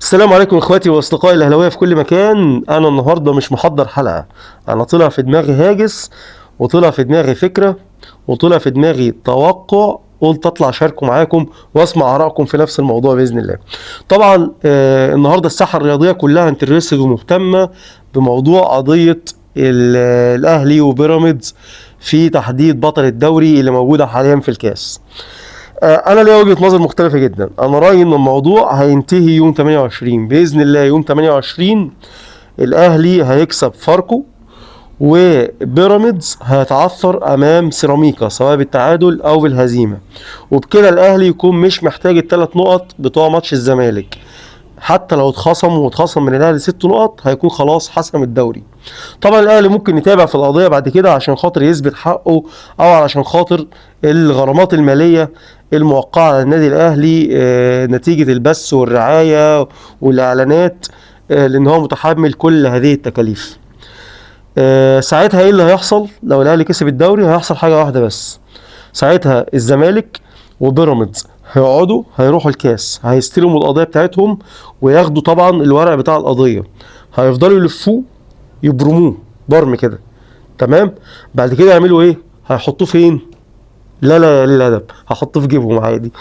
السلام عليكم اخواتي واصدقائي الاهلاوية في كل مكان. انا النهارده مش محضر حلقة، انا طلع في دماغي هاجس، وطلع في دماغي فكرة، وطلع في دماغي توقع، قلت اطلع اشاركه معاكم واسمع ارائكم في نفس الموضوع باذن الله. طبعا النهارده الساحة الرياضية كلها interested ومهتمه بموضوع قضية الاهلي وبيراميدز في تحديد بطل الدوري اللي موجودة حاليا في الكاس. انا ليا وجهه نظر مختلفة جدا. انا رايي ان الموضوع هينتهي يوم 28 باذن الله. يوم 28 الاهلي هيكسب فاركو، وبيراميدز هيتعثر امام سيراميكا سواء بالتعادل او بالهزيمة، وبكده الاهلي يكون مش محتاج الثلاث نقط بتوع ماتش الزمالك. حتى لو اتخصم واتخصم من الاهلي 6 نقط هيكون خلاص حسم الدوري. طبعا الاهلي ممكن يتابع في القضية بعد كده عشان خاطر يثبت حقه، او علشان خاطر الغرامات المالية الموقعة على النادي الاهلي نتيجة البث والرعاية والاعلانات، لان هو متحمل كل هذه التكاليف. ساعتها ايه اللي هيحصل لو الاهلي كسب الدوري؟ هيحصل حاجة واحدة بس، ساعتها الزمالك وبيراميدز هيقعدوا، هيروحوا الكاس، هيستلموا القضية بتاعتهم وياخدوا طبعا الورق بتاع القضية، هيفضلوا يلفوه يبرموه برم كده، تمام؟ بعد كده يعملوا ايه؟ هيحطوه فين؟ لا لا يا قليل الادب، هحطه في جيبهم عادي.